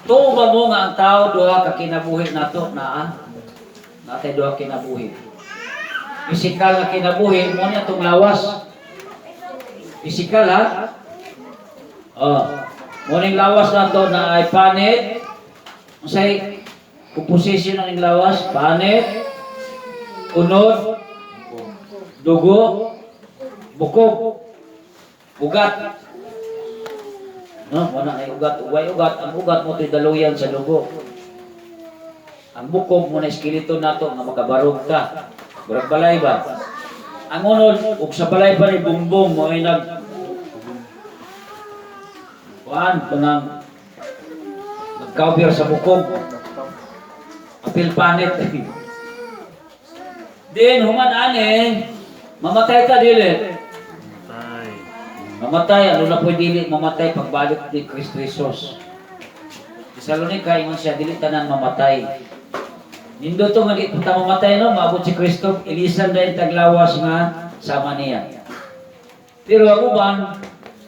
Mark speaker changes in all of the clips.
Speaker 1: Tuo ba mo nga ang tao duha ka kinabuhi nato naa? Natay duha kinabuhi. Pisikal nga kinabuhi mo niya itong lawas. Pisikal, ha? Oh. Mo ning lawas nato na ay panit. Unsay composition ng lawas? Panit, unod, dugo, bukog, ugat. No, wala na ugat. Way ugat. Ang ugat mo to'y daluyan sa dugo. Ang bukog mo na skeleton nato nga makabarog ka. Murag balay ba? Ang unod, ug sa balay pa ni bumbong mo ay nag kuan kanang nag-cover sa bukog. Apil panit. Din human ani, mamatay ta, dili?
Speaker 2: Tay.
Speaker 1: Mamatay, ano na po dili mamatay pagbalik ni Kristo Jesus. Tesalonica, ingon siya, dili tanan mamatay. Nindot to nga di ta mamatay, no, maabot si Kristo, ilisan dahil taglawas nga sama niya. Pero ang uban,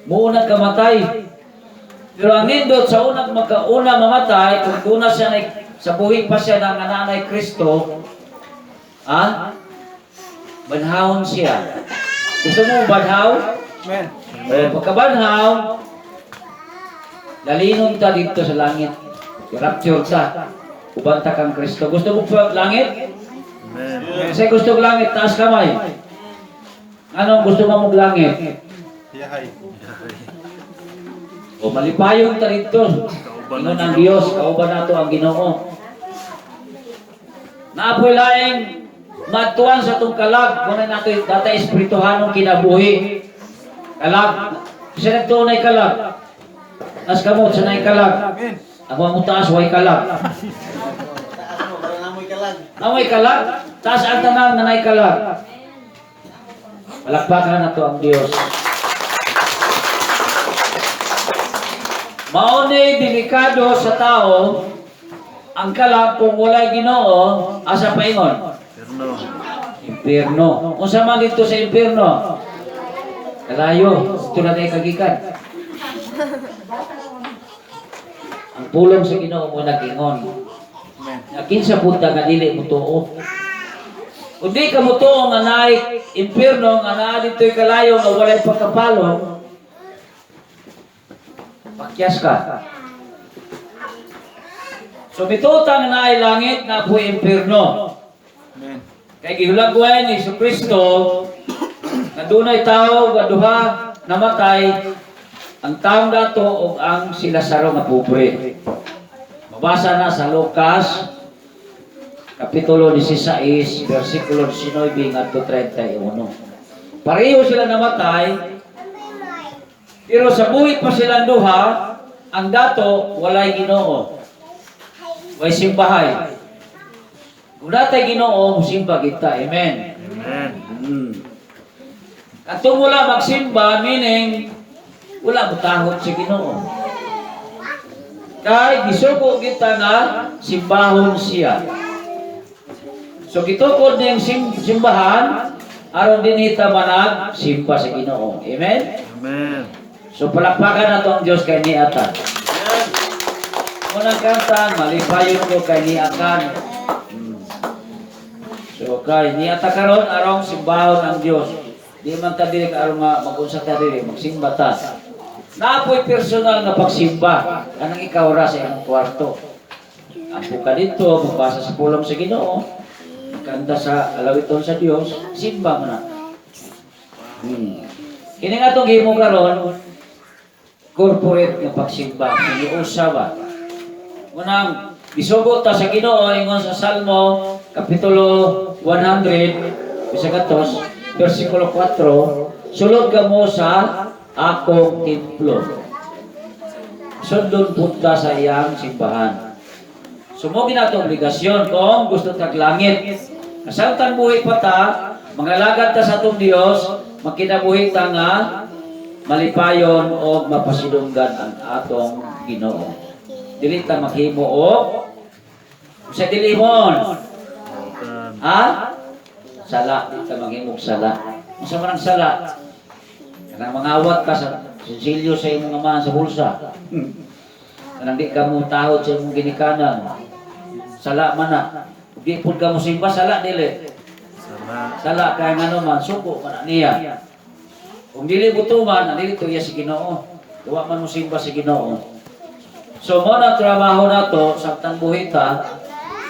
Speaker 1: muuna kamatay. Pero ang nindot sa unang magkauna mamatay, kung tuna siya na, sa buhi pa siya ng nanay Kristo, ah, banhawon siya. Gusto mo banhaw?
Speaker 3: Amen.
Speaker 1: Eh, pagkabanhaw, dalinon ta dito sa langit. Rapture ta. Uban ta kang Kristo. Gusto mo pa langit?
Speaker 2: Amen.
Speaker 1: Kasi gusto ko langit, taas kamay. Ano gusto mo mong langit?
Speaker 3: Yahay.
Speaker 1: O malipayon ta dito.
Speaker 2: Kauban
Speaker 1: Ingon
Speaker 2: ang
Speaker 1: ang Dios, kauban nato ang Ginoo. Naapoy laing matuan sa itong kalag, kung nato data espirituhanong kinabuhi. Kalag. Kasi nagtuon kalag. As kamot sa nay kalag.
Speaker 3: Amen.
Speaker 1: Ang mo taas, way kalag.
Speaker 4: Taas mo, parang amoy kalag.
Speaker 1: Amoy kalag, taas ang tanan nga nay kalag. Palakpakan na to ang Dios. Mao ni delikado sa tao ang kalag kung walay Ginoo, asa paingon?
Speaker 2: Perno.
Speaker 1: Impierno. Unsa man dito sa impierno? Kalayo, ito na tayo kagikan. Ang pulong sa Ginoo mo nag-ingon.
Speaker 3: Amen.
Speaker 1: Nga kinsa punta nga dili mo tuo. Kung di ka mo tuo nga naay impierno nga naa dito'y kalayo nga walay pagkapalo, pakyas ka. So mituta nga naay langit na po impierno.
Speaker 3: Amen.
Speaker 1: Kay gihulagway ni Hesus Kristo nga dunay tawo nga duha namatay, ang taong dato ug ang si Lazaro nga pobre. Mabasa na sa Lucas Kapitulo 16, versikulo 19 ngadto 31. Pareho sila namatay, pero sa buhi pa silang duha, ang dato walay Ginoo. Way simbahay. Kung natay Ginoo, musimba kita. Amen.
Speaker 2: Amen.
Speaker 1: Katong wala magsimba, meaning wala mutahot sa Ginoo. Kay gisugo kita nga simbahon siya. So gitukod niyang simbahan aron dinhi ta manag simba sa Ginoo. Amen.
Speaker 2: Amen.
Speaker 1: So palakpakan nato ang Dios kay niata. Unang kanta, malipayon ko kay niakan. So kay niata karon arong simbahon ang Dios. Di man ta diri aron nga mag-unsa ta diri, magsimba ta. Naapoy personal nga pagsimba kanang ikaw ra sa imong kwarto. Ampo ka dito, magbasa sa pulong sa Ginoo, kanta sa alawiton sa Dios, simba mo na. Kini nga itong himo karon, corporate nga pagsimba, siniusa ba? Unang gisugo ta sa Ginoo ingon sa Salmo kapitulo 100 bisag atos versikulo 4, sulod ka mo sa akong templo. Sundon punta sa iyang simbahan. So mo ginato obligasyon kung gusto tag langit. Kasamtang buhi pa ta, mangalagad ta sa atong Dios, makinabuhi ta nga malipayon o mapasidunggan ang atong Ginoo. Dili ta maghimo og sa dilimon.
Speaker 2: Otan.
Speaker 1: Ha? Sala, di ta maghimog sala. Unsa man ang sala? Kanang mangawat ka sa sinsilyo sa imong amahan sa bulsa. Kanang di ka mo tahod sa imong ginikanan. Sala man na. Ug di pud ka mo simba, sala dili?
Speaker 2: Sala.
Speaker 1: Sala kay ngano man suko man na niya. Kung dili mo tuman, dili tuya si Ginoo. Wa man mo simba si Ginoo. So mo na trabaho nato samtang buhi ta,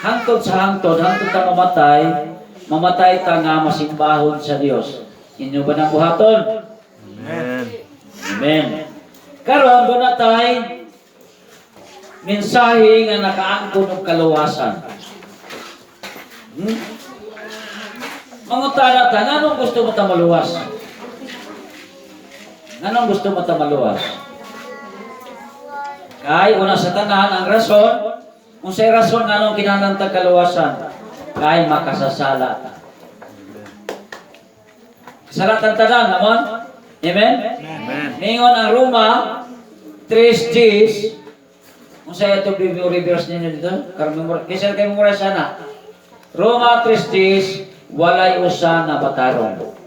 Speaker 1: hangtod sa hangtod, hangtod ta mamatay, mamatay ta nga masimbahon sa Dios. Inyo ba nang buhaton?
Speaker 2: Amen.
Speaker 1: Amen. Karon doon na tay mensahe nga nakaangkon og kaluwasan. Mangutana ta, nganong gusto mo ta maluwas? Nganong gusto mo ta maluwas? Kay una sa tanan ang rason, unsay rason nganong kinahanglan ta kaluwasan? Kay makasasala ta. Kasalatan tanan, amon? Amen?
Speaker 2: Amen.
Speaker 1: Ningon ang Roma 3 Gs. Kung sa ito reverse ninyo dito, karon kaysa kay memorize sana. Roma 3 Gs, walay usa nga batarong.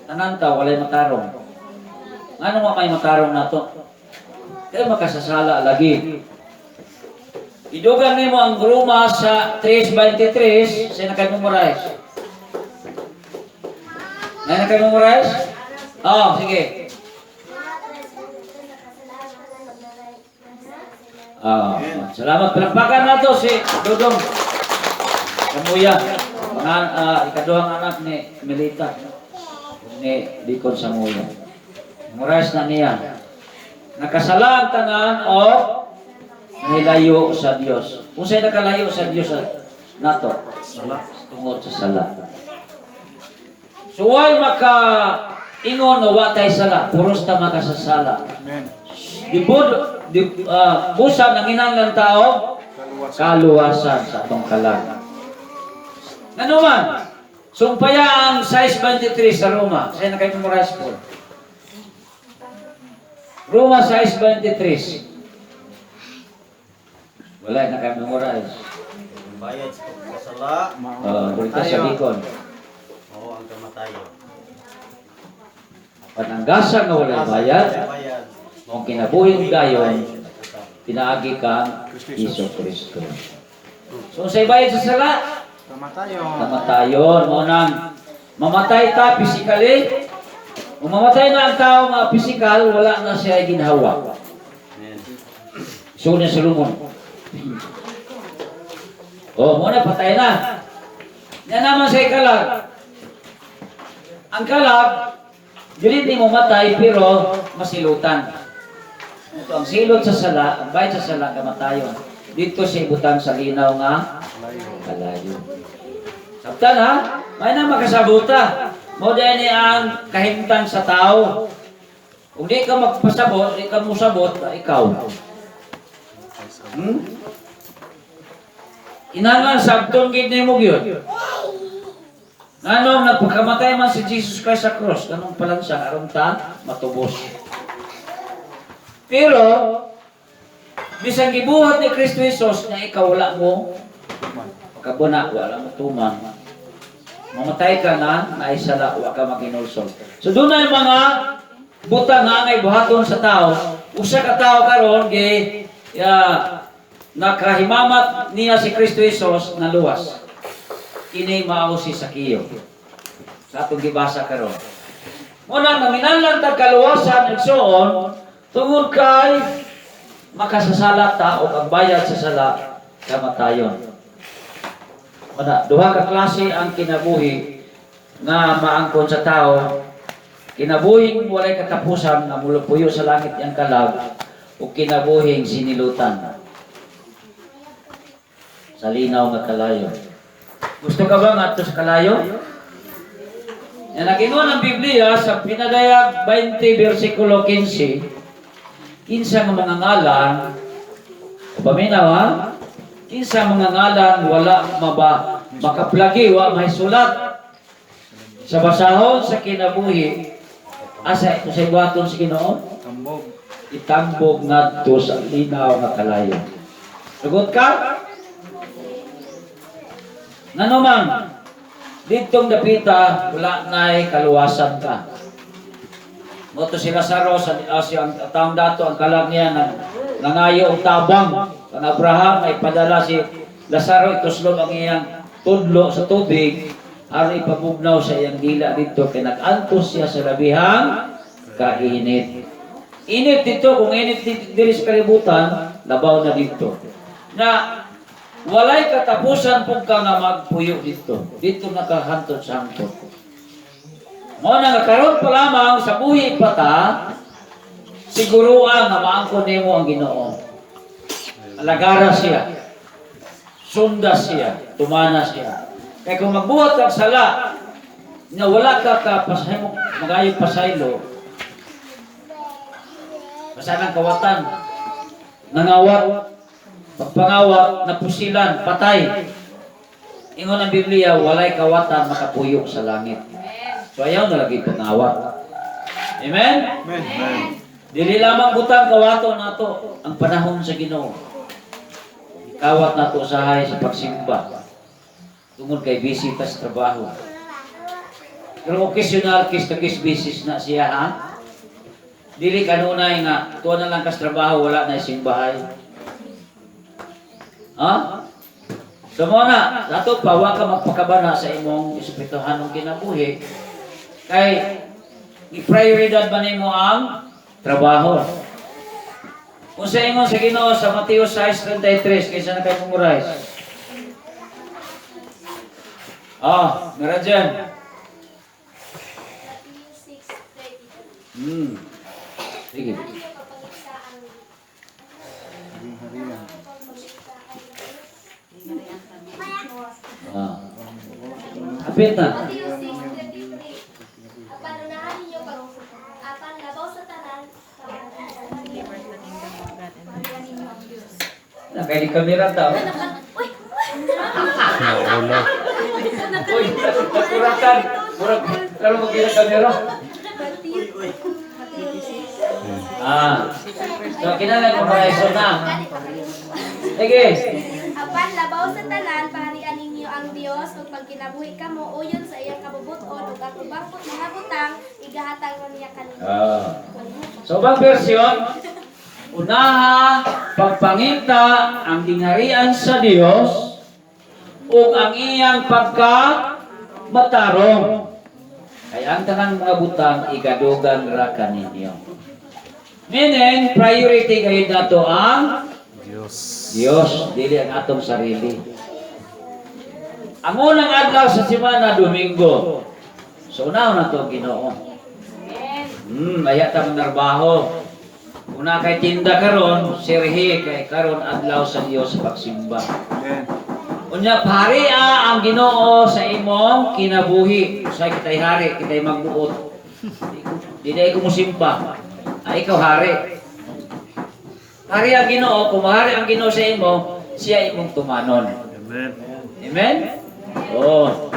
Speaker 1: Tanan ta walay matarong. Ngano nga may matarong nato? Kaya makasasala lagi. Idugang nimo ang Roma sa 3:23, sa nakay-memorize. Na nakay-memorize? Oh, sige. Ah, salamat. Palakpakan nato si Dodong. Kamuya. Mga ikaduhang anak ni Melita. Ni Dikon Samuya. Memorize na niya. Nakasala ang tanan o nilayo sa Dios. Unsay nakalayo sa Dios nato?
Speaker 2: Sala.
Speaker 1: Tungod sa sala. So why maka ingon nga wa tay sala, puros ta makasasala.
Speaker 3: Amen.
Speaker 1: Dibud di, busa nanginahanglan tao
Speaker 3: Kaluwasan.
Speaker 1: kaluwasan sa atong kalag. Ngano man, sumpaya ang 6:23 sa Roma. Sa na memorize po. Roma 6:23. Wala na kayo memorize.
Speaker 4: Ang bayad sa pagkasala,
Speaker 1: Bulita sa Bicon.
Speaker 4: oo ang kamatayon.
Speaker 1: Pananggasa nga walay bayad,
Speaker 4: Bayad.
Speaker 1: mong kinabuhi dayon, pinaagi kang Iso Kristo. So, unsay bayad sa sala?
Speaker 3: Kamatayon.
Speaker 1: Kamatayon. Mao nang mamatay ta physically. Kung mamatay na ang tao nga physical, wala na siya ginhawa.
Speaker 4: Amen.
Speaker 1: So na sa lumon. Oh, mo na patay na. Yan naman sa kalag. Ang kalag, dili ni mo matay pero masilutan. Ito ang silot sa sala, ang bayad sa sala kamatayon. Dito sa ibutan sa linaw nga kalayo. Sabtan ha, may na makasabuta. Mo ni ang kahimtang sa tao. Kung di ka magpasabot, di ka musabot, ah, ikaw. Inangan sabton gid nimo gyud. Nganong nagpakamatay man si Jesus Christ sa cross, ganong palansa aron ta matubos. Pero bisan gibuhat ni Kristo Jesus nga ikaw wala mo kabuna, wala mo tuman. Mamatay ka na, naisala, wa ka maginulsol. So doon na yung mga butang nga angay buhaton sa tao. Usa ka tao karon gi ya, nakahimamat niya si Kristo Jesus na luwas. Kini mao si Sakiyo. Sa atong gibasa karon. Muna nanginahanglan tag kaluwasan igsoon tungod kay makasasala ta o ang bayad sa sala kamatayon. Wala, duha ka klase ang kinabuhi nga maangkon sa tao. Kinabuhing walay katapusan nga mulupuyo sa langit yang kalag o kinabuhing sinilutan sa linaw nga kalayo. Gusto ka ba nga sa kalayo? Yan nagingon ang Biblia sa Pinadayag 20 versikulo 15, kinsa nga mga ngalan, o paminaw ha? Kinsa mga ngalan wala maba makaplagi wa may sulat sa basahon sa kinabuhi asa ito sa ibuhaton sa Ginoo
Speaker 3: Tambog.
Speaker 1: Itambog ngadto sa linaw nga kalayo. Sugot ka? Ngano man, ditong dapita, wala na'y kaluwasan ka. Mao to si Lazaro, si ang taong dato, ang kalag niya, nang, nangayo og tabang. Ang Abraham ay padala si Lazaro, ituslob ang iyang tudlo sa tubig, aron ipabugnaw sa iyang dila dito, kay nag-antos siya sa labihang kainit. Init dito, kung init dito diri sa kalibutan, labaw na dito. Na walay katapusan pud ka nga magpuyo dito. Dito nakahantod sa hangtod. Mao na nga karon pa lamang sa buhi pa ta, siguruan nga maangkon nimo ang Ginoo. Alagara siya. Sunda siya, tumana siya. Kaya kung magbuhat kag sala, nga wala ka ka pasaylo, magayo pasaylo, basta ng kawatan, nangawat, pagpangawat, napusilan, patay. Ingon ang Biblia, walay kawatan makapuyok sa langit. So ayaw na lagi pangawat. Amen?
Speaker 3: Amen.
Speaker 2: Amen.
Speaker 1: Dili lamang butang kawato nato ang panahon sa Ginoo. Kawat nato usahay sa pagsimba. Tungod kay busy ta sa trabaho. Pero occasional case to case basis na siya, ha? Dili kanunay nga tuwa na lang kas trabaho, wala na simbahay. Ha? So mao na, dato pa wa ka magpakabana sa imong espirituhanong kinabuhi kay i-prioridad ba nimo ang trabaho. Kung sa ingon sa Ginoo sa Mateo 6:33, kaysa na kay memorize. Ah, meron dyan.
Speaker 5: Matthew 6:33.
Speaker 1: Sige.
Speaker 5: Ano ninyo pagpangita ang
Speaker 3: Gingharian.
Speaker 1: Ah. Kapit na.
Speaker 5: Matthew 6:33. Apan unahan ninyo pag apan labaw sa tanan, pangalian ninyo ang Diyos.
Speaker 1: Na kay di kamera ta.
Speaker 5: Uy!
Speaker 2: Nauna.
Speaker 1: Uy, nakurakan. Murag lalo magkita kamera. Ah. So kinahanglan mo memorize na. Sige.
Speaker 5: Apan labaw sa tanan, paharian ninyo ang Dios ug pagkinabuhi kamo uyon sa iyang kabubuton ug ang ubang mga butang igahatag mo niya kaninyo.
Speaker 1: Ah. So, ubang version, unaha pagpangita ang gingharian sa Dios ug ang iyang pagka matarong. Kay ang tanang mga butang igadugang ra kaninyo. Meaning, priority kayo nato ang
Speaker 2: Diyos.
Speaker 1: Dios, dili ang atong sarili. Ang unang adlaw sa semana, Domingo. So, unahon na to ang Ginoo. Aya ta manarbaho. Una kay tinda karon, sirhi kay karon adlaw sa Dios sa pagsimba.
Speaker 3: Amen.
Speaker 1: Unya paharia ang Ginoo sa imong kinabuhi. Usay kitay hari, kitay magbuot. Di na ko musimba. Ay ikaw hari. Hari ang Ginoo, kung mahari ang Ginoo sa imo, siya imong tumanon.
Speaker 2: Amen.
Speaker 1: Amen? Oo.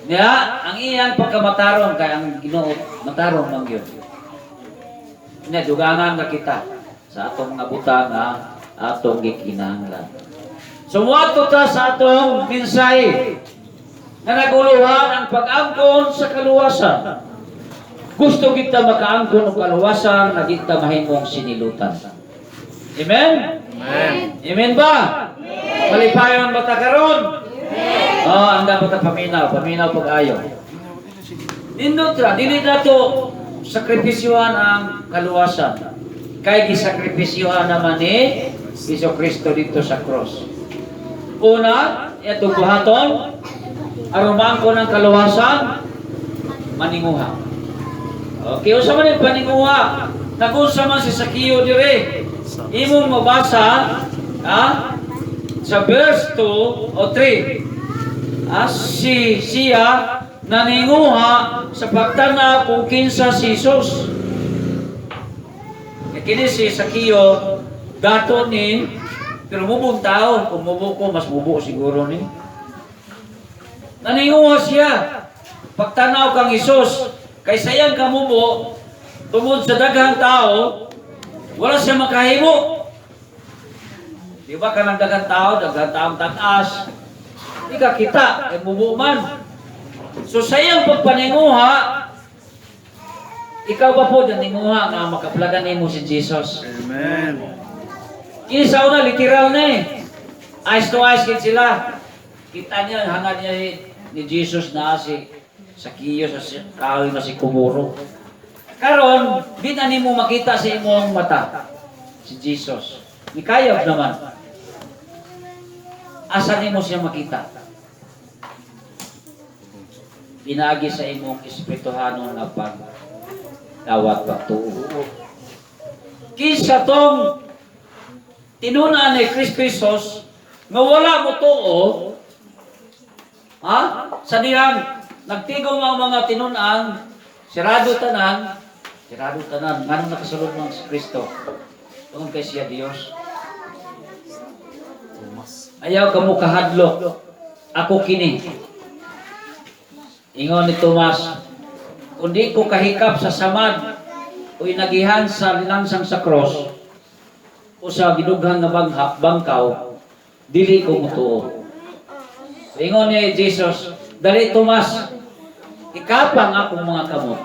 Speaker 1: Nga, ang iyang pagkamatarong kay ang Ginoo matarong man gyud. Nya dugangan na kita sa atong mga butang nga atong gikinahanglan. So muadto ta sa atong mensahe nga naguluhan ang pag-angkon sa kaluwasan. Gusto kita makaangkon og kaluwasan na kita mahimong sinilutan. Amen?
Speaker 2: Amen.
Speaker 1: Amen ba? Malipayon ba ta karon? Oh, ang dapat ta paminaw, paminaw pag-ayo. Nindot ra, dili na to sakripisyuhan ang kaluwasan. Kay gisakripisyuhan naman ni Hesus Kristo dito sa cross. Una, itong buhaton, aron maangkon ang kaluwasan, maninguha. Okay, unsa man yung paninguha? Nagunsa man si Sakio dire. Imong mabasa, ha? Sa verse 2 o 3. Ah, si siya naninguha sa pagtanaw kung kinsa si Jesus. Kaya kini si Sakio, dato ni, pero mubong tao, kung mubo ko, mas mubo siguro ni. Naninguha siya. Pagtanaw kang Isus, kay sayang kamubo, tungod sa daghang tao, wala siya makahimo. Di ba kanang daghang tao, daghang taong tatas, di ka kita, kay mubo man. So sayang pagpaninguha, Ikaw ba po naninguha nga makaplagan nimo si Jesus?
Speaker 3: Amen.
Speaker 1: Isa una, literal na eh. Eyes to eyes kit sila. Kita niya, hangad niya ni Jesus na si Zacchaeus sa kahoy na sikomoro. Karon, di na nimo makita sa imong mata si Jesus. Nikayab naman. Asa nimo siya makita? Pinaagi sa imong espirituhanon nga pagdawat, pagtuo. Kinsa tong tinun-an ni Kristo Jesus nga wala mo tuo, ha? Sa dihang nagtigom ang mga tinun-an, sirado tanan, sirado tanan, nganong nakasulod man si Kristo? Tungod kay siya Dios.
Speaker 4: Tumas.
Speaker 1: Ayaw kamo kahadlok. Ako kini. Ingon ni Tomas, kung di ko kahikap sa samad o inagihan sa linangsang sa cross o sa gidughan nga bangkaw, dili ko mutuo. Ingon ni Jesus, "Dali, Tomas, ikapang akong mga kamot.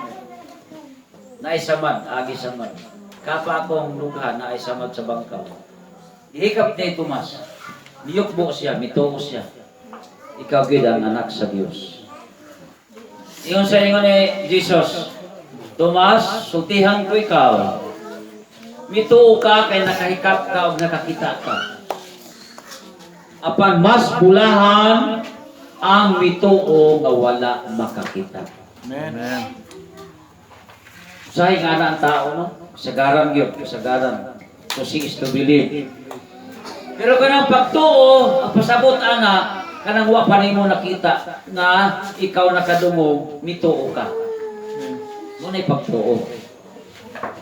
Speaker 1: Naay samad, agi samad. Kapa akong dughan, naay samad sa bangkaw." Gihikap ni Tomas. Niyukbo siya, mituo siya. "Ikaw gid ang anak sa Dios." Ingon sa ingon ni Jesus, "Tomas, sultihan ko ikaw. Mituo ka kay nakahikap ka o nakakita ka. Apan mas bulahan ang mituo nga wala makakita."
Speaker 3: Amen.
Speaker 1: Usahay nga na ang tao, no? Kasagaran gyud, kasagaran. To see is to believe. Pero kanang pagtuo, ang pasabot ana, kanang wa pa nimo nakita nga ikaw nakadungog, mituo ka. Mao na'y pagtuo.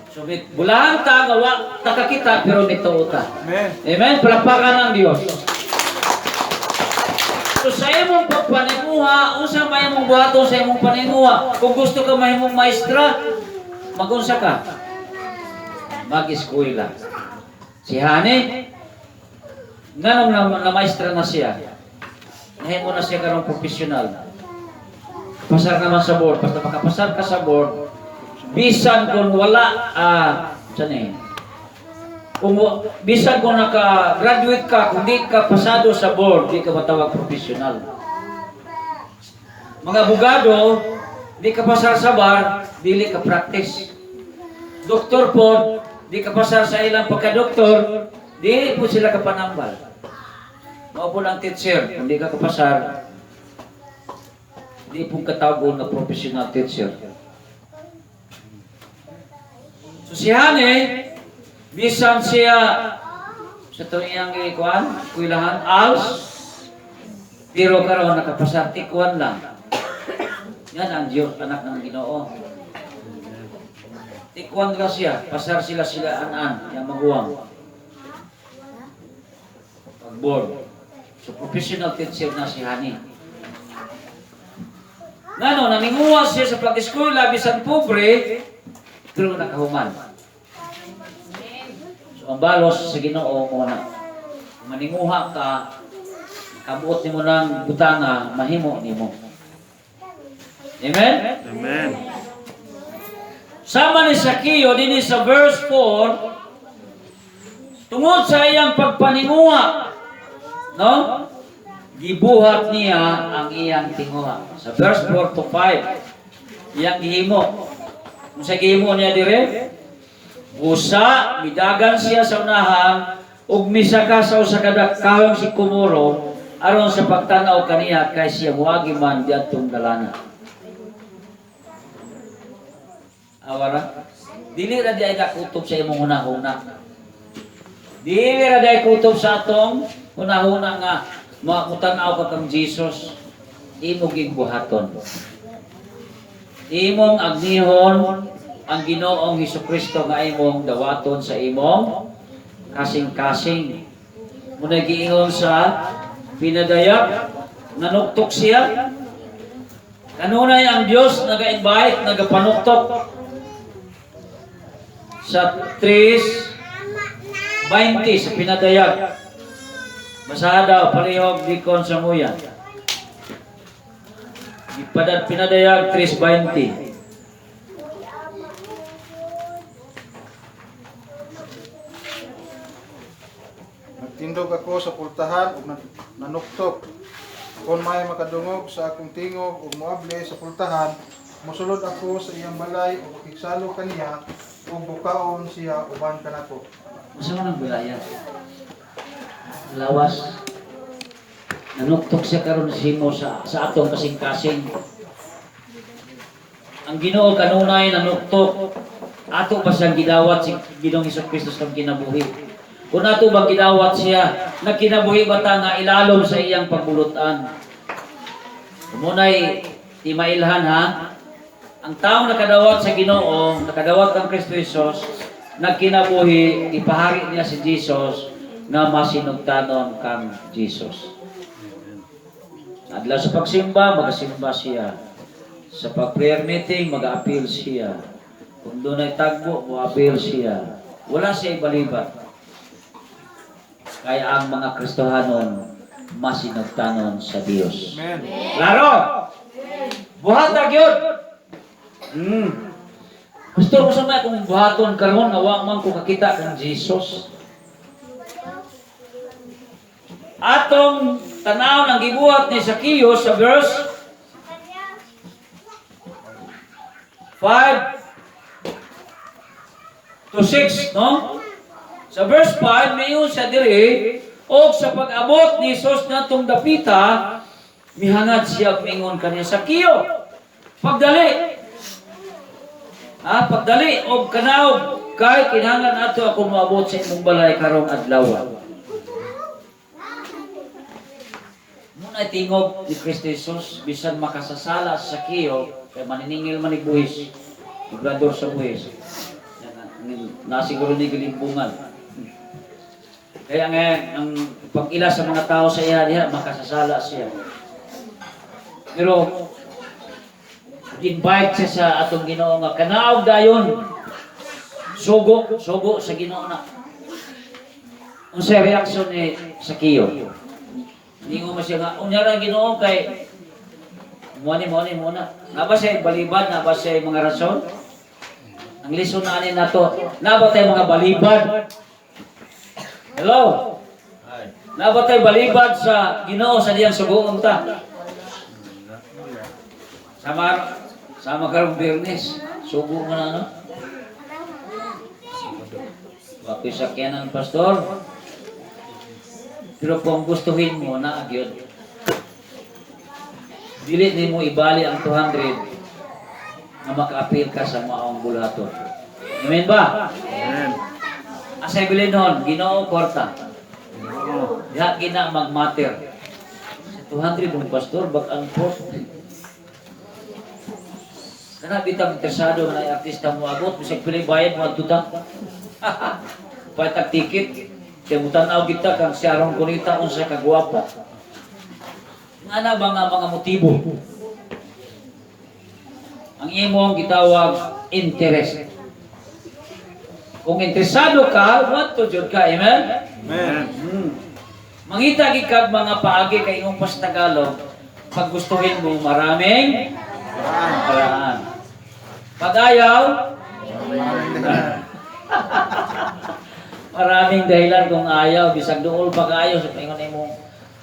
Speaker 1: So, bulahan ta nga wa nakakita pero mituo ta.
Speaker 3: Amen.
Speaker 1: Amen. Palakpakan ang Dios. So sa imong pagpaninguha, unsa may imong buhaton sa imong paninguha? Kung gusto ka mahimong maestra, magunsa ka? Mag-eskwela. Si Hani, nganong na maestra na siya? Nahimo na siya karong profesional. Pasar naman sa board. Basta makapasar ka sa board, bisan kung wala, saan eh? Bisan kung naka-graduate ka, kung di ka pasado sa board, di ka matawag profesional. Mga abogado, di ka pasar sa bar, dili ka practice. Doktor po, di ka pasar sa ilang pagka-doktor, di po sila kapanambal. Mao po lang teacher, kung di ka kapasar, di po katawag nga professional teacher. So si Hane, bisan siya sa itong iyang ikuan, eskwelahan, ALS, pero karon nakapasar tikuan lang. Yan ang Diyos, anak ng Ginoo. Tikuan lang siya, pasar sila sila an-an, yung maguwang. Pag-board. So professional teacher na si Hani. Ngano, naninguha siya sa pag-eskwela, bisan pobre, pero nakahuman. So ang balos sa Ginoo mo na kung maninguha ka, kabuot nimo ng butanga, mahimo nimo. Amen?
Speaker 3: Amen.
Speaker 1: Sama ni Zacchaeo dinhi sa verse 4, tungod sa iyang pagpaninguha, no? Gibuhat niya ang iyang tinguha. Sa verse 4 to 5, iyang gihimo. Kung sa gihimo niya dire, busa, midagan siya sa unahan, ug misaka sa usa ka kahong sikomoro, aron sa pagtan-aw kaniya kay siya muagi man diadtong dalana. Awara? Dili ra di ay nakutob sa imong hunahuna. Dili ra di ay kutob sa atong hunahuna nga makutan-aw ka kang Jesus, imo buhaton. Imong agnihon ang Ginoong Hesukristo nga imong dawaton sa imong kasing-kasing. Muna giingon sa pinadayag, nanuktok siya. Kanunay ang Dios naga-invite, nagapanuktok. Sa 3:20 sa pinadayag. Basaha daw, palihog dikon sa muya. Ipadad pinadayag 3:20.
Speaker 3: Nitindog ako sa pultahan ug nanuktok. Kung may makadungog sa akong tingog ug moabli sa pultahan, mosulod ako sa iyang balay ug makigsalo kaniya ug bukaon siya uban kanako.
Speaker 1: Unsa man ang bulaya? Lawas. Nanuktok siya karon simo sa atong kasing-kasing. Ang Ginoo kanunay nanuktok. Ato ba siyang gidawat si Ginoong Hesus Kristo sa kinabuhi? Kung ato bang gidawat siya, nagkinabuhi ba ta nga ilalom sa iyang pagbulutan? Munay timailhan ha. Ang taong nakadawat sa Ginoo, nakadawat kang Kristo Jesus, nagkinabuhi, ipahari niya si Jesus nga masinugtanon kang Jesus. Adlaw sa pagsimba, magasimba siya. Sa pag-prayer meeting, mag-appeal siya. Kung doon ay tagbo, mo-appeal siya. Wala siya ibalibat. Kaya ang mga Kristohanon, masinugtanon sa Dios.
Speaker 3: Amen.
Speaker 1: Klaro! Buhat na gyud. Gusto ko sa mga kung buhaton karon nga wa man ko kakita kang Jesus. Atong tanaw ng gibuhat ni Zacchaeus sa verse 5 to 6, no? Sa verse 5, mayon siya diri, og sa pag-abot ni Jesus natong dapita, mihangad siya ug mingon kaniya, "Sakeo, pagdali. Ha, pagdali og kanaog kay kinahanglan ato ako moabot sa imong balay karong adlaw." Muna tingog ni Kristo Jesus bisan makasasala sa Sakeo kay maniningil man ni buhis. Obrador sa buhis. Nasiguro ni gilimbungan. Kaya nga, ang pag-ila sa mga tao sa iya diha, makasasala siya. Pero, invite siya sa atong Ginoo nga kanaog dayon. Sugo, sugo sa Ginoo na. Unsay reaksyon ni Sakeo? Ningo man siya nga, unya ra Ginoo kay mo ni mo ni mo na. Na ba siya balibad, na ba siya mga rason? Ang lesson na ani nato, na ba tayo mga balibad? Hello?
Speaker 4: Ay.
Speaker 1: Na ba tayo balibad sa Ginoo sa diyang sugoon ta? Sama sama karong Biyernes, sugo mo na no? Wako'y sakyanan, pastor. Pero kung gustuhin mo, na gyud. Dili nimo ibali ang 200 nga maka-appeal ka sa maong bulaton. Amen ba?
Speaker 3: Amen.
Speaker 1: Asay bilin nun, Ginoo kwarta.
Speaker 3: Ginoo.
Speaker 1: Diha gina magmater. Sa 200 mong pastor, back and forth. Kana bitang interesado na artista mo abot, bisag pili bayad mo adto ta. Paytag ticket, kay mutan-aw kita kang si Aron Bonita unsa ka gwapa. Ngana ba nga mga motibo? Ang imong gitawag interest. Kung interesado ka, want to jud ka, amen?
Speaker 3: Amen.
Speaker 1: Mangita gid kag mga paagi kay imong pas Tagalog, pag gustuhin mo maraming
Speaker 3: Paraan.
Speaker 1: paraan. Pag ayaw,
Speaker 3: Maraming dahilan.
Speaker 1: maraming dahilan kung ayaw, bisag duol pa kaayo sa paingon imong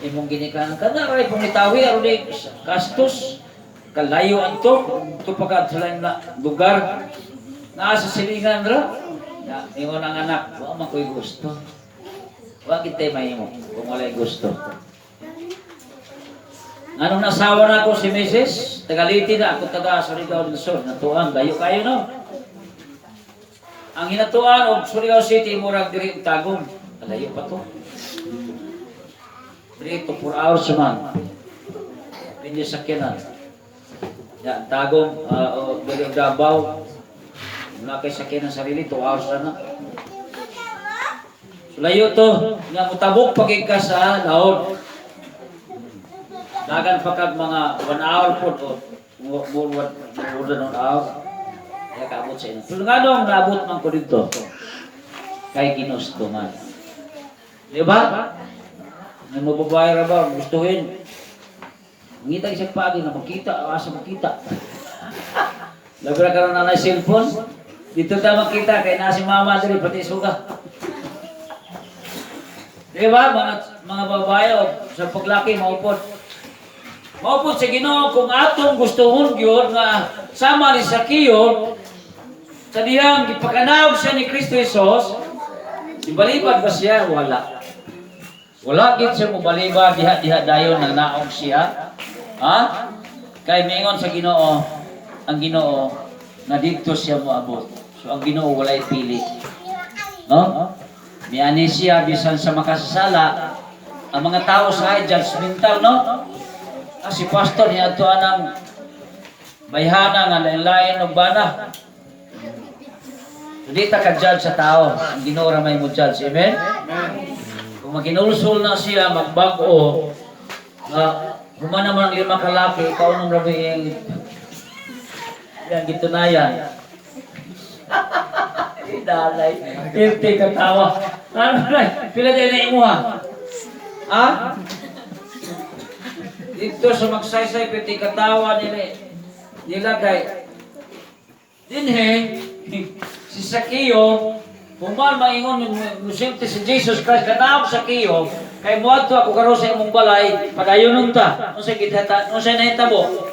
Speaker 1: imong ginikanan. Kana ray pangitawi aron di gastos kalayo adto to pa ka sa lain na lugar. Naa sa silingan ra. Na ingon ang anak, wa man ko'y gusto. Wa kitay mahimo kung walay gusto. Nganong nasawa na ako si Mrs. Tagaliti na ako taga Surigao del Sur, natuan, layo kayo no. Ang hinatuan og Surigao City murag diri og Tagum. Layo pa to. 3 to 4 hours man. Pindi sakyanan. Ya, Tagum o diri og Davao. Wala kay sakyanan sarili, 2 hours na na. So, layo to, nga mutabok pagig ka sa laod. Dagan pa kag mga 1 hour po o more than 1 hour. Kaya kaabot sa inyo. Pero nga nung naabot man ko dito, kay ginusto man. Di ba? May mababae ra ba, gustuhin. Mangita isang paagi na makita, asa makita. Labi ra karon na cellphone. Dito ta makita kay na si mama diri pati suga. Di ba? Mga babae o sa paglaki, maupod. Maupod sa Ginoo kung atong gustuhon gyud nga sama ni Sakeo sa dihang gipakanawag siya ni Kristo Jesus, ibalibad ba siya? Wala. Wala gid siya mobalibad diha-diha dayon nang naog siya. Ha? Kay miingon sa Ginoo, ang Ginoo na didto siya moabot. So ang Ginoo walay pili. No? Miani siya bisan sa makasasala, ang mga tao sa judgmental, no? Ah, si pastor niya ato anang bayhana nga lain-lain og bana. Hindi ta ka-judge sa tao. Ang Ginoo ra may mo judge. Amen?
Speaker 3: Amen.
Speaker 1: Kung maginulsol na siya, magbag-o, nga human naman ang lima kalaki, ikaw nung rabi yung yan, gitunayan. Dalay. Pirti katawa. Ano na? Pila din na imuha? Ha? Dito sa magsaysay, pirti katawa nila. Nila kay dinhe, si Sakeo, human maingon musinti si Jesus Christ kanaog Sakeo, kay moadto ako karon sa imong balay, padayon unta. Unsay gitata, unsay nahitabo?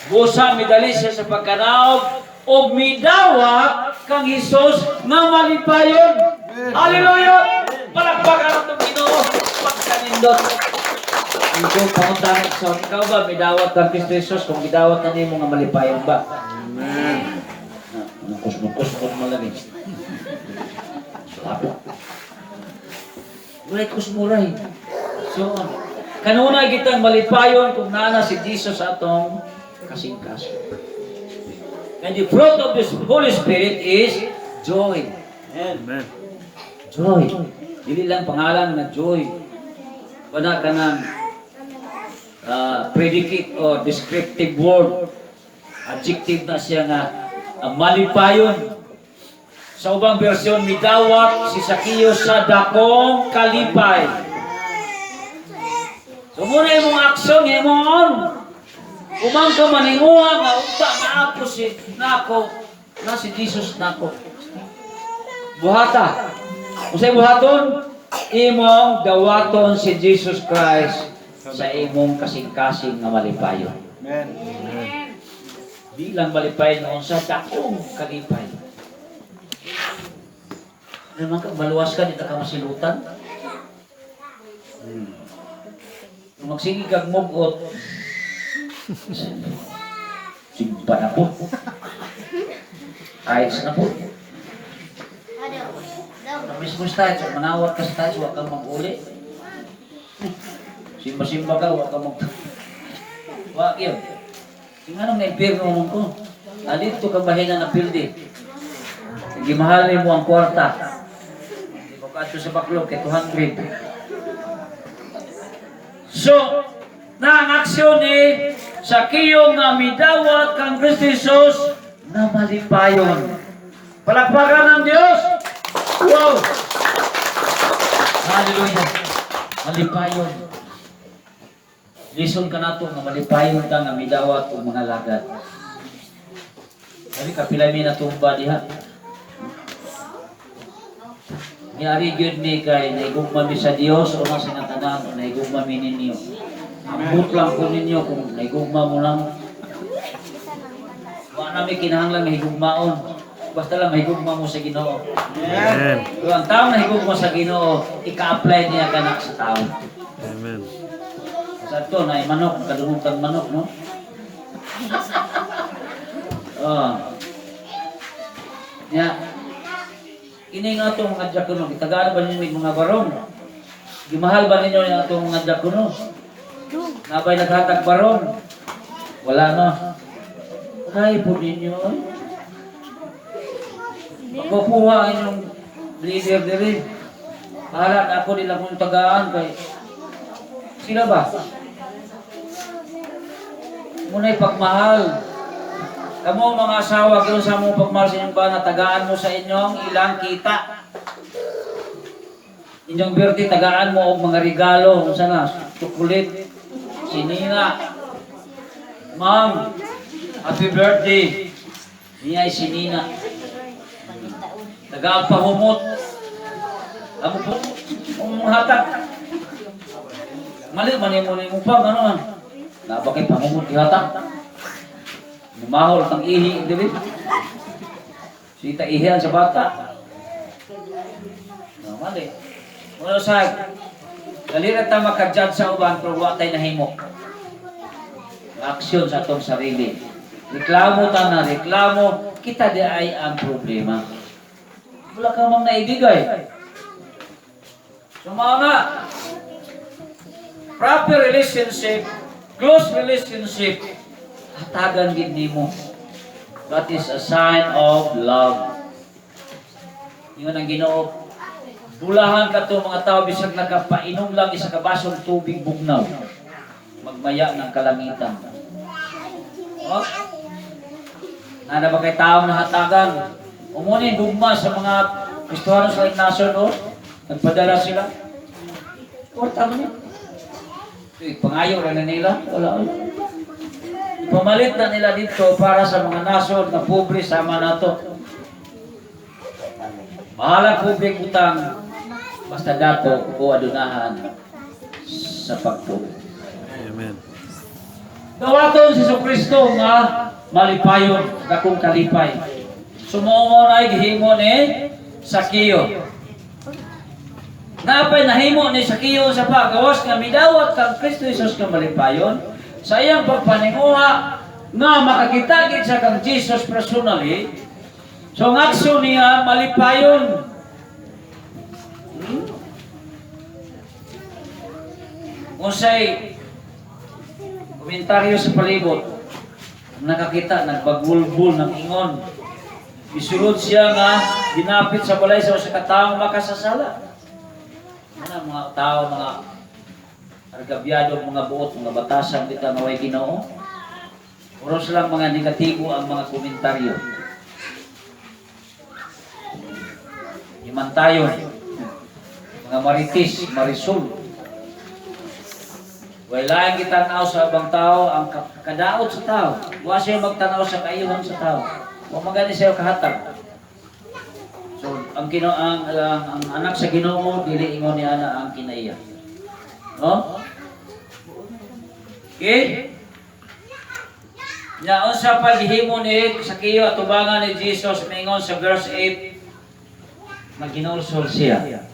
Speaker 1: Busa midali siya sa pagkanaog og midawa kang Hesus nga malipayon. Hallelujah! Palakpakan atong Ginoo pagkanindot. Ikaw panguntan so ikaw ba midawat kang Kristo Jesus kung gidawat na nimo nga malipayon ba? Amen. Nukos-nukos ko malagi. Lapok. Walay kusmuray. So, kanunay kitang malipayon kung nana si Jesus atong kasingkaso. And the fruit of the Holy Spirit is joy.
Speaker 4: Amen.
Speaker 2: Amen.
Speaker 1: Joy. Dili lang pangalan nga joy. Wala ka ng predicate or descriptive word. Adjective na siya nga malipayon. Sa ubang bersyon, midawat si Zacchaeus sa dakong kalipay. So muna imong aksyon, imong Umang ka maninguha nga unta nga ako si nako na si Jesus nako. Buhata. Unsay buhaton? Imong dawaton si Jesus Christ sa imong kasing-kasing nga malipayon.
Speaker 3: Amen.
Speaker 1: Di lang malipayon noon sa dakong kalipay. Naman ka, maluwas ka, di ta ka masilutan. Kung magsige kag mugot, simba na po. Ayos na po. Namiss mo sa tayo, manawat ka sa tayo, huwag kang mag-uli. Simba-simba ka, huwag kang mag... Huwag yun. Yung anong na-impirno mo ko? Alito ka mahina na pildi. Gimahalin mo ang kwarta. Di mo ka sa baklog, kay 200. So, na ang aksyon ni Sakeo nga midawat kang Kristo Jesus na malipayon. Palakpakan ng Diyos! Wow! Hallelujah! Malipayon. Lison ka nato nga malipayon ka nga midawat og mga lagad. Sabi ka pila mi natumba diha. Niari gyud ni kay naigugma mi sa Dios una sa nga tanan naigugma mi ninyo. Ambot lang ko ninyo kung naigugma mo lang. Wa na mi kinahanglan nga higugmaon. Basta lang mahigugma mo sa Ginoo.
Speaker 2: Amen.
Speaker 1: Kung ang tao na higugma sa Ginoo, ika-apply niya kanak sa tao.
Speaker 2: Amen.
Speaker 1: Sa to na manok, kadungog kang manok, no? Oh. Ya. Kini nga atong mga diakono, gitagaan ba ninyo yung mga barong? Gimahal ba ninyo yung atong mga diakono? Nabay naghatag barong? Wala no. Kaya po ninyo. Oy. Makukuha ang inyong leader diri. Bahala na ako nila kung tagaan kay sila ba? Muna'y pagmahal. Kamo mga asawa, kung sa mong pagmahal sa inyong bana, tagaan mo sa inyong ilang kita. Inyong birthday, tagaan mo og mga regalo, kung sana, chocolate, sinina. Ma'am, happy birthday. Niya ay sinina. Tagaan pahumot. Amo po, ang hatag. Mali man nimo nimo pa ano man. Naa ba kay pangumot gihatag? Numahol kang ihi dili. Sita ihian sa bata. No, mali. Muna sa dali ra ta maka-judge sa uban pero wa tay nahimo. Aksyon sa atong sarili. Reklamo ta na reklamo, kita di ay ang problema. Wala ka mang naibigay. So mga nga, proper relationship, close relationship, hatagan gid nimo. That is a sign of love. Ingon ang Ginoo, bulahan ka to mga tao bisag nakapainom lang isa ka basong tubig bugnaw. Magmaya ng kalangitan. Oh? Nana ba kay taong nahatagan? Umuni gugma sa mga Kristohano sa nasyon, oh? Nagpadala sila. Kwarta man yun. Eh, pangayo ra na nila. Wala, wala. Pamalit na nila dito para sa mga nasod na pobre sama nato. Bahala pobre utang basta dato o adunahan sa pagtuo.
Speaker 2: Amen.
Speaker 1: Dawaton si Kristo nga malipayon dakong kalipay. Sumumo na gihimo ni Sakeo. Napay nahimo ni Sakeo sa pagawas nga midawat kang Kristo Jesus nga malipayon sa iyang pagpaninguha nga makakita gid sa kang Jesus personally. So ang aksyon niya malipayon. Unsay komentaryo sa palibot, nakakita, nagbagulbul ng ingon. Isulod siya nga ginapit sa balay sa usa ka taong makasasala. Ano mga tao, mga argabyado, mga buot, mga batasan kita nga way Ginoo. Puro silang mga negatibo ang mga komentaryo. Himantayon, mga maritis, marisol. Wala gitanaw sa abang tao ang kadaot sa tao. Wa siya magtanaw sa kaayuhan sa tao. Wa magani siya kahatag. So ang Ginoo ang anak sa Ginoo dili ingon ni ana ang kinaiya. No? Okay? Nya unsa paghimo ni Sakeo atubangan ni Jesus mingon sa verse 8, maginulsol siya.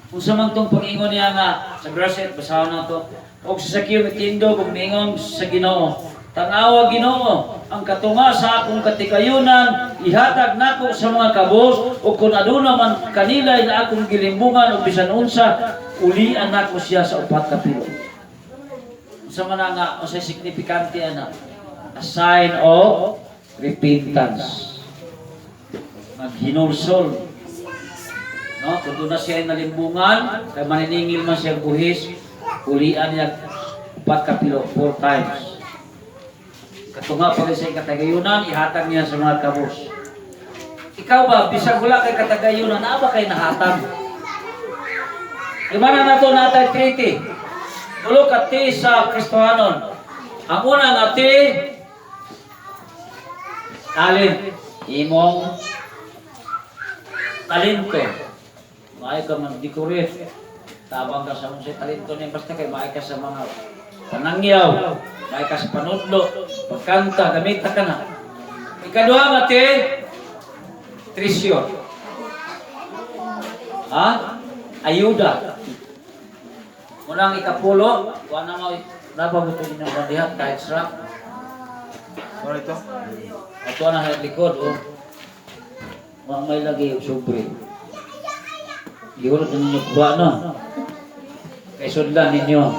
Speaker 1: Unsa man tong pag-ingon niya nga sa verse 8, basahon na to. Og si Sakeo mitindog ug miingon sa Ginoo, "Tan-awa Ginoo, ang katunga sa akong katigayunan ihatag nako sa mga kabos, ug kun aduna man kanilay na akong gilimbungan og bisan unsa, ulian nako siya sa upat ka pilo." Unsa man nga unsay signifikante ana? A sign of repentance. Maghinulsol. No, kung doon na siya ay nalimbungan, kay maniningil man siya buhis, ulian niya upat ka pilo, four times. Katunga pa rin sa katagayunan, ihatag niya sa mga kabos. Ikaw ba, bisag wala kay katagayunan, naa ba kay nahatag? Di ba na nato natay treaty? Tulo ka T sa Kristohanon. Ang una nga T, talent. Imong talento. Maayo ka mag-decorate. Tabang ka sa mong talento niya. Basta kay maayo ka sa mga panangyaw. Maayo ka sa panudlo. Pagkanta, gamita ka na. Ikaduha nga T, treasure. Ha? Ayuda. Unang ikapulo, wala na mo, napabuto ninyo ba diha, kahit strap.
Speaker 3: Ano ito?
Speaker 1: Ato na sa likod, oh. Wa may lagi og sobre. Gihulot ninyo kuha, no? Kay sudlan ninyo.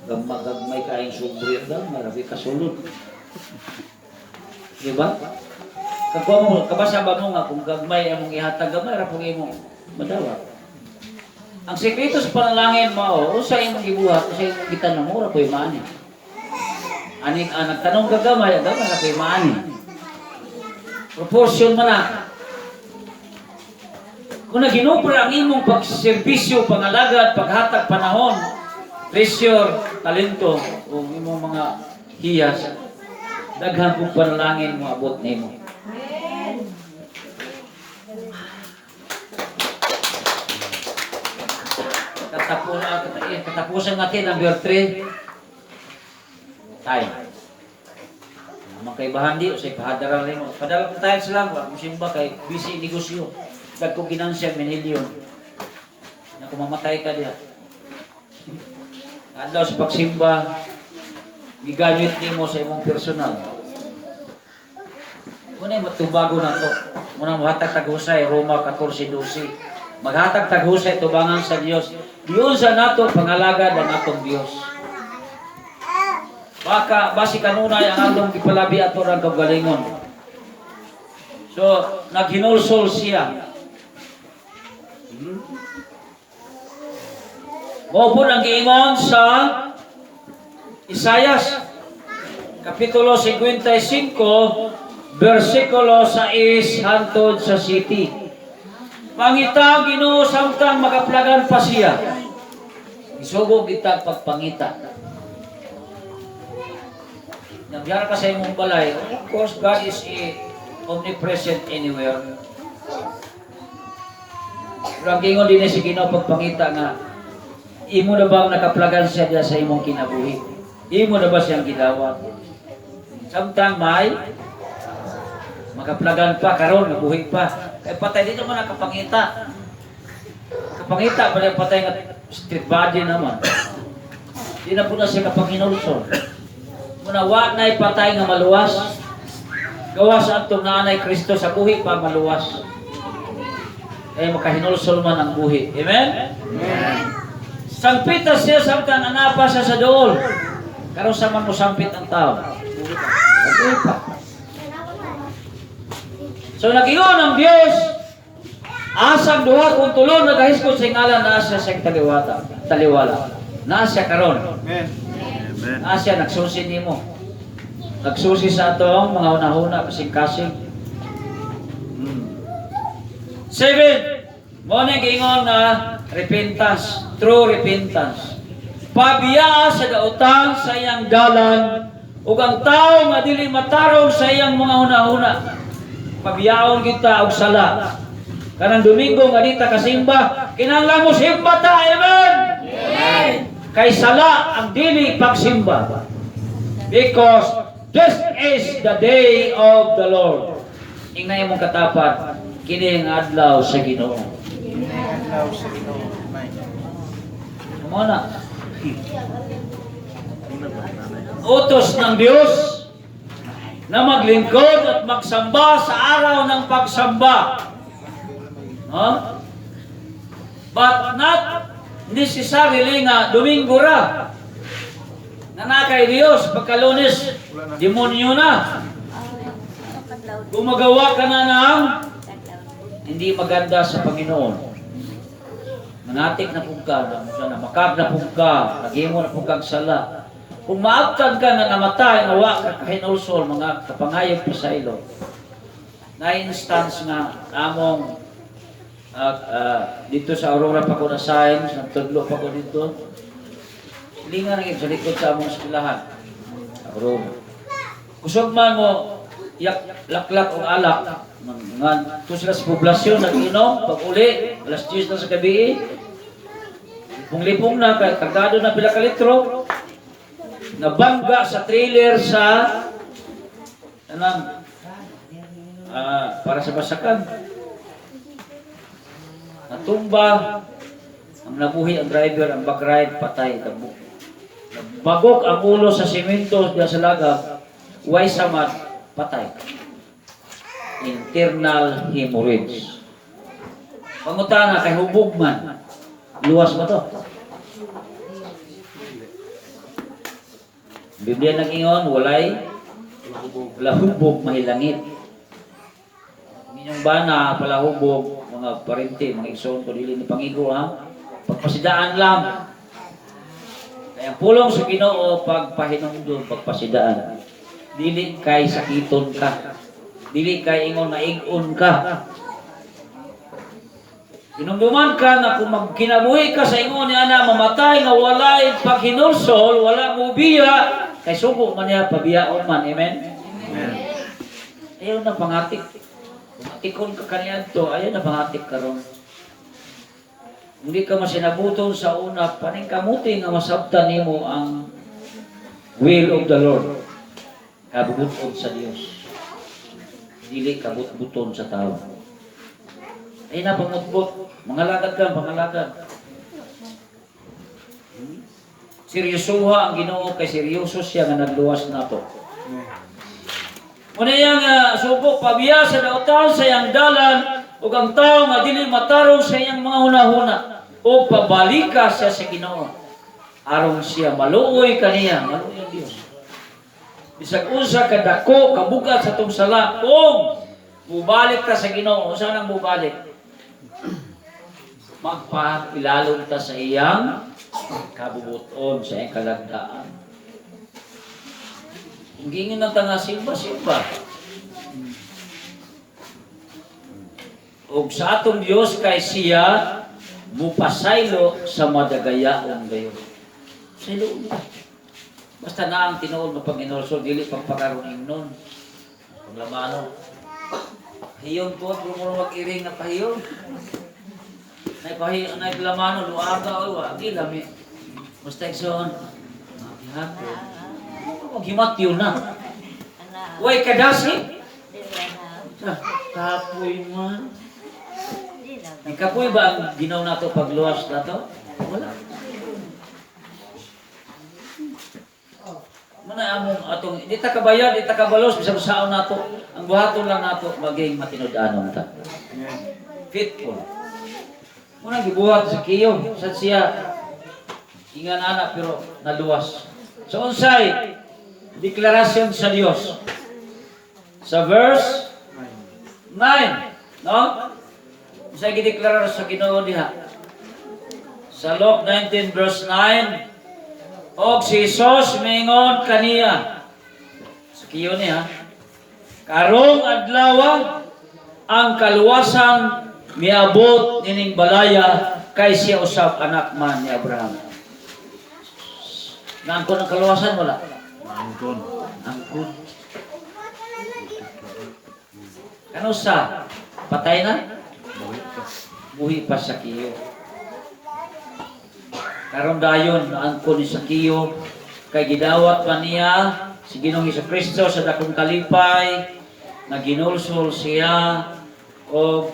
Speaker 1: Gagmay kaayong sobre, gamay, rabi kasulod. Di ba? Kakuha mo, kabasa ba mo nga kung gagmay among ihatag, gamay ra pong imong madawa. Ang sekreto sa panalangin mo, usa imong gibuhat, usa imong gitanong, mura ko'y maani. Aning ang nagtanong ka gamay, gamay ra ko'y maani. Proportion man na. Kung naginupra ang imong pagserbisyo, pangalagad, paghatag panahon, treasure, talento, o imong mga hiyas, daghan kong panalangin mo abot nimo. Katapusan natin, number 3, time. Mga kaibahan di, o sa pahadaran rin mo. Padala ko tayo sila, wa mo simba kay busy negosyo. Dagko ginansya, minilyon. Na kumamatay ka diha. Adlaw sa pagsimba, gigamit nimo sa imong personal. Muna matubago na to. Muna muhatag tag-husay, Roma 14:12. Maghatag tag-husay, tubangan sa Dios. Diyon sa nato, pangalagad ang atong Dios. Baka, basi kanunay ang atong gipalabi ato ang kaugalingon. So, naghinulsol siya. Mao po ang giingon sa Isayas, Kapitulo 55, versikulo 6 hantod sa 7. Pangita ang Ginoo samtang makaplagan pa siya. Isugo kita pagpangita. Nagyara ka sa imong balay, of course, God is omnipresent anywhere. Pero ang gingon din si Ginoo pagpangita nga, imo na bang nakaplagan siya diya sa imong kinabuhi? Imo na ba siyang gidawat? Samtang may makaplagan pa karon nabuhi pa. Kay patay di naman nakapangita. Kapangita pa patay nga street body naman. Di na po na siya kapanghinulsol. Muna wa na'y patay nga maluwas. Gawas atong naanay Kristo sa buhi pa maluwas. Kaya makahinulsol man ang buhi. Amen?
Speaker 2: Amen.
Speaker 1: Sampita siya samtang anapa siya sa dool. Karon sa man mosampit ang tao. Buhi pa. So nag-ingon ang Dios, asang duha kung tulo nagahiskot sa ngalan naa siya sa taliwata, taliwala. Naa siya karon.
Speaker 3: Amen.
Speaker 2: Amen.
Speaker 1: Naa siya nagsusi nimo. Nagsusi sa atong mga hunahuna kasing-kasing. Seven, mo na giingon nga repentance, true repentance. Pabiyaa sa dautan sa iyang dalan ug ang tawo nga dili matarong sa iyang mga hunahuna. Pabiyaon kita og sala. Kanang Domingo nga dita kasimba, kinahanglan mo simba ta, amen. Amen. Kay sala ang dili pagsimba. Because this is the day of the Lord. Ingna imong katapad, kini ang adlaw sa Ginoo.
Speaker 3: Adlaw sa Ginoo. Amen.
Speaker 1: Mao na. Utos ng Diyos na maglingkod at magsamba sa araw ng pagsamba. No? But not necessarily nga Domingo ra. Na na kay Diyos, pagka Lunes, demonyo na. Gumagawa ka na ng hindi maganda sa Panginoon. Manatik na pug ka, na, sana, makab na pug ka, naghimo na pug kag sala. Kung maabtan ka nga namatay, nga wa ka kahinulsol, mga kapangayog pa sa ilo. Na instance nga among dito sa Aurora pa ko na science, nagtudlo pa ko dito. Silingan na sa likod sa among eskwelahan. Aurora. Kusog man mo, yak, laklak o alak, nga, to sila sa poblasyon, nag-inom, pag uli, alas 10 na sa gabi, lipong-lipong na, kay kargado na pila ka litro, nabangga sa trailer sa anang para sa basakan. Natumba, ang nabuhi ang driver, ang back ride, patay, tabok. Bagok ang ulo sa simento diya sa lagam, way samad, patay. Internal hemorrhage. Pangutana kay hubog man, luwas ba to? Biblia nag-ingon, walay palahubog mahilangit. Ang inyong bana, palahubog, mga parente, mga igsoon ko, dili ni pangigo ha. Pagpasidaan lang. Kaya ang pulong sa Ginoo pagpahinumdum, pagpasidaan. Dili kay sakiton ka. Dili kay ingon na ig-on ka. Hinumduman ka na kung magkinabuhi ka sa ingon ni ana mamatay nga walay paghinulsol, wala mo biya, kay sugo man niya pabiyaon man. Amen?
Speaker 2: Amen.
Speaker 1: Ayaw na pangatik. Kung atikon ka kaniadto, ayaw na pangatik karon. Hindi ka masinabuton sa una, paningkamuti nga masabtan nimo ang will of the Lord. Kabubuton sa Dios. Dili kabutbuton sa tao. Ay na pangutbot, mangalagad ka, pangalagad. Seryosoha ang Ginoo kay seryoso siya nga nagluwas nato. Muna iyang subok pabiya sa dautan sa iyang dalan ug ang tawo nga dili matarong sa iyang mga hunahuna o pabalika siya sa Ginoo aron siya maluoy kaniya, maluoy ang Dios. Bisag unsa kadako kabugat sa atong sala, kung mubalik ka sa Ginoo, unsa nang mubalik? Magpailalom ta sa iyang kabubuton, sa iyang kalagdaan. Kung giingin ng tanga, simba, simba. Og sa atong Dios kay siya mupasaylo sa madagayaon gayon. Saylo niya. Basta na ang tinuod nga pag-inulsol, dili pagpakaroon ingnon. Paglamano. Hiyon po, pero mag-iring na pahiyon. Nay pahiyon, nay lamano, luaga, oy, wagi, lami. Basta igsoon, maghihapon. Maghimat yun na. Way kadasi. Kapoy man. Ikapoy ba ang ginaw nato pagluwas nato? Wala. Muna among atong di ta kabayan, di ta kabalos bisag saon nato. Ang buhaton lang nato maging matinud-anon ta. Faithful. Muna gibuhat sa kiyo, sa siya ingan ana pero naluwas. So unsay deklarasyon sa Dios? Sa verse 9, no? Unsay gideklarar sa Ginoo diha? Sa Luke 19 verse 9, og si Jesus mingon kaniya. Sa kiyo niya, karong adlaw ang kaluwasan miabot nining balaya kay siya usab anak man ni Abraham. Naangkon ang kaluwasan, wala?
Speaker 2: Angkon.
Speaker 1: Angkon. Kano sa? Patay na?
Speaker 2: Buhi pa.
Speaker 1: Buhi pa sa kiyo. Karon dayon naangkon ni Sakiyo kay gidawat pa niya si Ginoong Kristo sa dakong kalipay na ginulsol siya o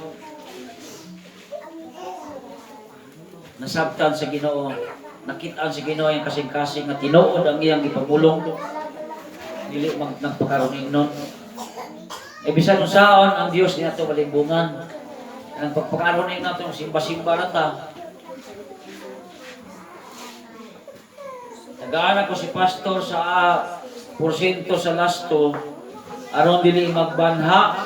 Speaker 1: nasabtan sa Ginoo, nakitaan sa Ginoo ang kasing-kasing nga tinuod ang iyang gipamulong, dili mag nagpakaroon nun. E bisan unsaon ang Dios niya ato malimbungan ang pagpakaroon nato simba-simba ra ta. Tagaan ako si pastor sa porsyento sa lasto aron dili magbanha.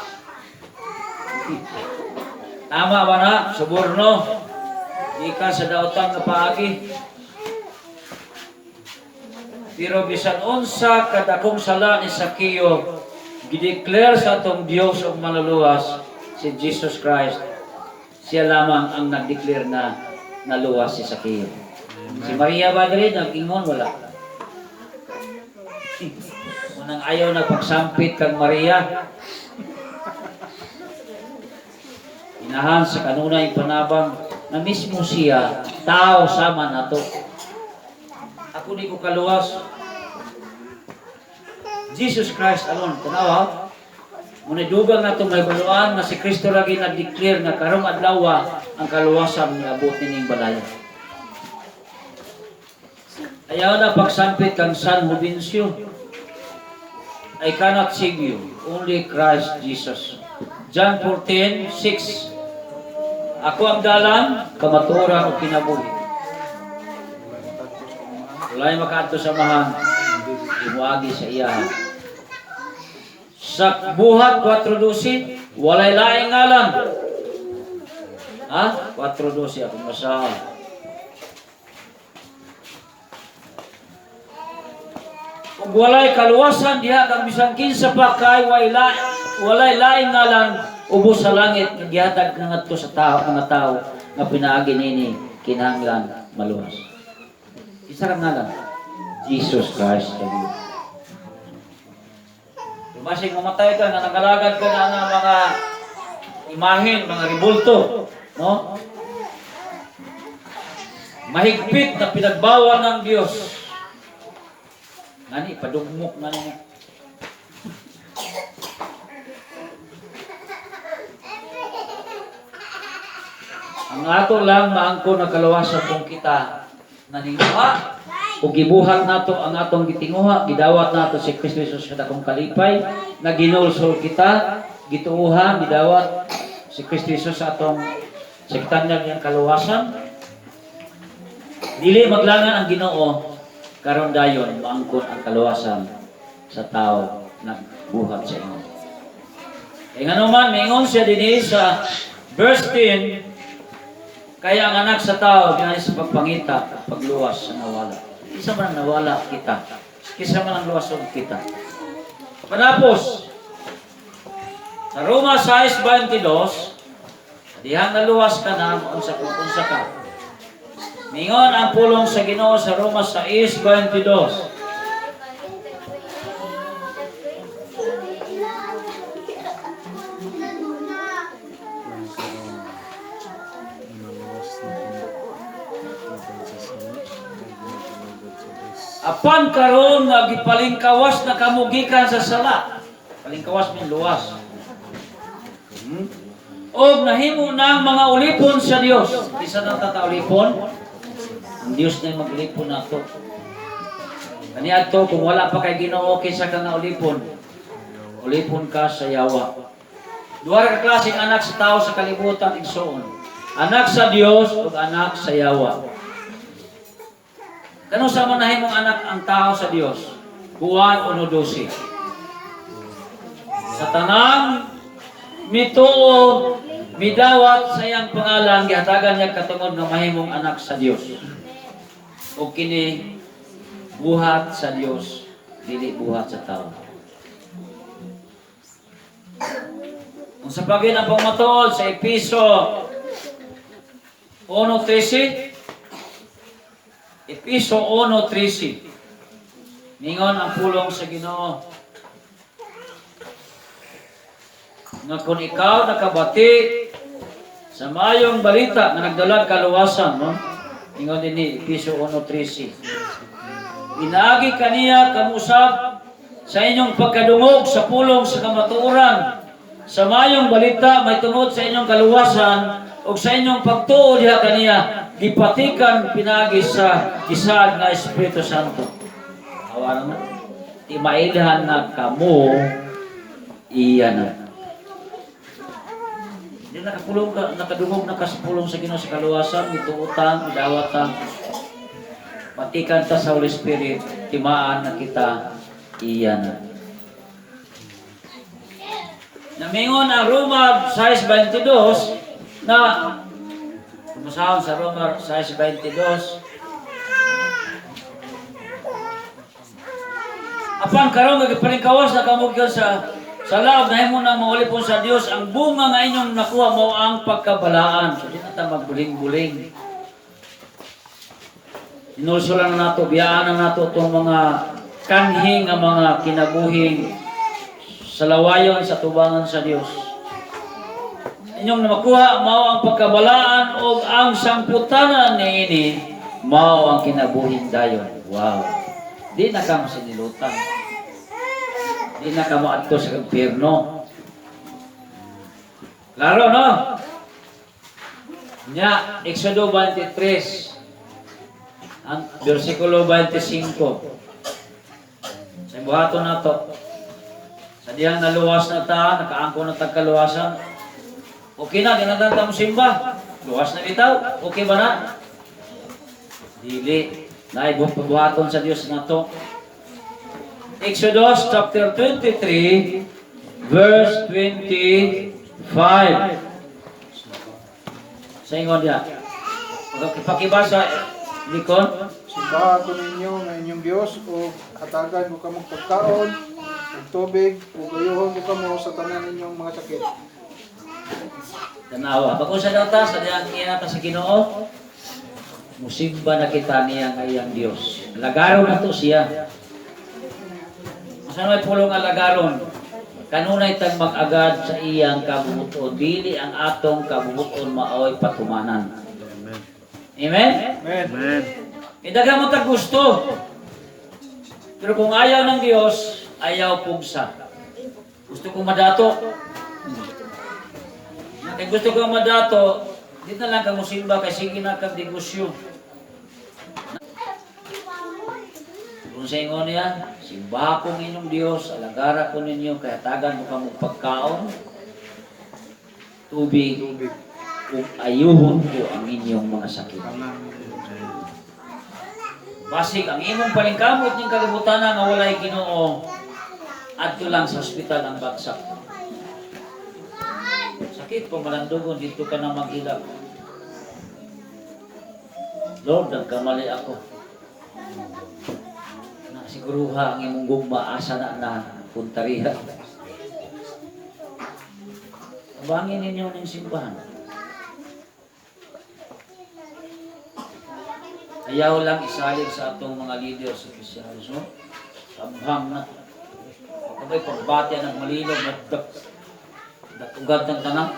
Speaker 1: Tama ba na? Suborno. Gikan sa daotang nga paagi. Pero bisan unsa kadakong sala ni Sakeo, gideclare sa atong Dios og manluluwas si Jesus Christ. Siya lamang ang nagdeclare na naluwas si Sakeo. Si Maria ba diri nag-ingon wala? Unang ayaw na pagsampit kang Maria. Inahan sa kanunay panabang na mismo siya, tao sama nato. Ako di ko kaluwas. Jesus Christ alone. Tanawa, muna dugang nato may baluan nga si Kristo lagi nag-declare nga karong adlaw ang kaluwasan nga abot nining balaya. Ayaw na pagsampit kang San Juvencio. I cannot save you. Only Christ Jesus. John 14:6. Ako ang dalan, kamatuoran o kinabuhi. Walay makaadto sa Amahan, imuagi sa iya. Sa Buhat 4:12, walay laing ngalan. Ha? 4:12 akong basahan. Ug walay kaluwasan diha kang bisan kinsa pa kay walay laing ngalan ubos sa langit nga gihatag ngadto sa tao mga tao nga pinaagi nini kinahanglan maluwas. Isa ka ngalan, Jesus Christ the Lord. Basig mamatay ka nga nagalagad ka na nga mga imahen, mga ribulto, no? Mahigpit na pinagbawal ng Diyos. Ngani, padugmok na niya. Ang ato lang maangko na kaluwasan kung kita naninguha ug gibuhat nato ang atong gitinguha, gidawat nato si Kristo Jesus sa dakong kalipay, na ginulsol kita, gituohan, gidawat si Kristo Jesus sa atong sa kitanyag niyang kaluwasan. Dili maglangan ang Ginoo karon dayon maangkon ang kaluwasan sa tao nagbuhat sa inyo. Kaya nga naman, maingon siya dinhi sa verse 10, kaya ang anak sa tao, ginani sa pagpangita at pagluwas sa nawala. Kinsa man ang nawala kita. Kinsa man ang luwason kita. Panapos, sa Roma 6:22, dihang naluwas ka na, unsa kung unsa ka. Mingon ang pulong sa Ginoo sa Roma 6:22.
Speaker 2: Naluwas na kami. Gikan sa sala, ug nagsulod sa Dios.
Speaker 1: Apan karon nga gipalingkawas na kamo gikan sa sala. Palingkawas min luwas. Og nahimo nang mga ulipon sa Dios. Isa nang tata ulipon. Ang Dios na maglipon nato. Kaniadto kung wala pa kay Ginoo kinsa ka nga ulipon. Ulipon ka sa yawa. Duha ra ka klaseng anak sa tao sa kalibutan igsoon. Anak sa Dios ug anak sa yawa. Kano sa man nahimong anak ang tao sa Dios? Juan 1:12. Sa tanang mituo midawat sa iyang pangalan gihatagan niya katungod nga mahimong anak sa Dios. O kini buhat sa Dios, dili buhat sa tao. Kung sa pagin ang pagmatuod sa Episo 1:13, Episo 1:13. Ningon ang pulong sa Ginoo. Nga kung ikaw nakabati sa mayong balita nga nagdalag kaluwasan, no? Ingon dinhi Episo 1:13. Inaagi kaniya kamusab sa inyong pagkadungog sa pulong sa kamatuoran sa mayong balita may tungod sa inyong kaluwasan ug sa inyong pagtuo diha kaniya gipatikan pinagi sa gisaad nga Espiritu Santo. Awa na. Timailhan na kamo iya na. Hindi nakapulong ka, nakadungog na ka sa pulong sa Ginoo sa kaluwasan, gituotan, gidawatan. Patikan ta sa Holy Spirit, timaan na kita, iya na. Namingon ang Roma 6:22 na kumusahon sa Roma 6:22. Apan karon nga gipalingkawas na kamo gikan sa laab nahimo na maulipon sa Dios, ang bunga nga inyong nakuha mao ang pagkabalaan. So di na ta magbuling-buling. Inulsulan na nato, biyaan na nato itong mga kanhi nga mga kinabuhing sa lawayon sa tubangan sa Dios. Inyong makuha mao ang pagkabalaan o ang sangputanan niini mao ang kinabuhing dayon. Wow. Di na ka masinilutan. Di na ka moadto sa impyerno. Klaro, no? Nya, Exodo 23, ang versikulo 25. Sa buhaton na to. Sa diyang naluwas na ta, nakaangko na tag kaluwasan. Okay na, ginagdan ta mo simba. Luwas na bitaw. Okay ba na? Dili. Naay buhaton sa Dios na to. Exodus chapter 23, verse 25. Sa ingon niya. Pagkipakibasa, Likon.
Speaker 3: Simbaha ko ninyo nga inyong Dios ug hatagan ko kamo pagkaon ug tubig ug gayuhon ko kamo sa tanan ninyong mga sakit.
Speaker 1: Tanawa. Bago sa daw ta, sa diyang iya ta sa Ginoo, musimba na kita niya nga iyang Dios. Alagaron na to siya. Asa may pulong alagaron? Kanunay tag mag-agad sa iyang kabubuton. Dili ang atong kabubuton maoy patumanan.
Speaker 2: Amen.
Speaker 1: Amen?
Speaker 2: Amen.
Speaker 1: Kay daghan mo tag gusto. Pero kung ayaw ng Dios, ayaw pugsa. Gusto kong madato. Kay gusto kong madato, di na lang ka musimba kay sige na kag negosyo. Kung sa ingon niya, simba ko ng inyong Diyos, alagara ko ninyo, kay hatagan mo kamo pagkaon, tubig,
Speaker 3: Tubig.
Speaker 1: ug ayuhon ko ang inyong mga sakit.
Speaker 3: Amen.
Speaker 1: Basig ang imong palingkamot ning kalibutan nga walay Ginoo, adto lang sa ospital ang bagsak. Sakit pamalandugon dito ka na maghilak. Lord, nagkamali ako. Na siguruha ang imong gugma asa na na puntariha. Abangin ninyo ning simbahan. Ayaw lang isalig sa atong mga leader sa Kristiyanos, no? Tabhang na. Pagkabay, pagbati ang malilog, nagdak, dakugad ng tanang.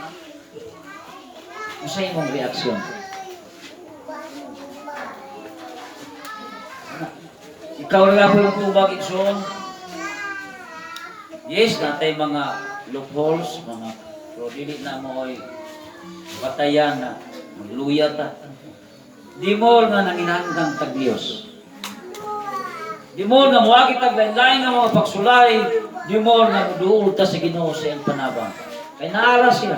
Speaker 1: Ano sa imong reaksyon? Ikaw lang po yung tubag, Igsoon. Yes, natay mga loopholes, mga pero dili na mo oy batayan na magluya ta. Di mo nga nanginahanggang tag Dios. Di mo nga muagi tag lain-lain nga mga pagsulay, di mo nga muduol ta sa Ginoo sa iyang panabang. Kay naara siya.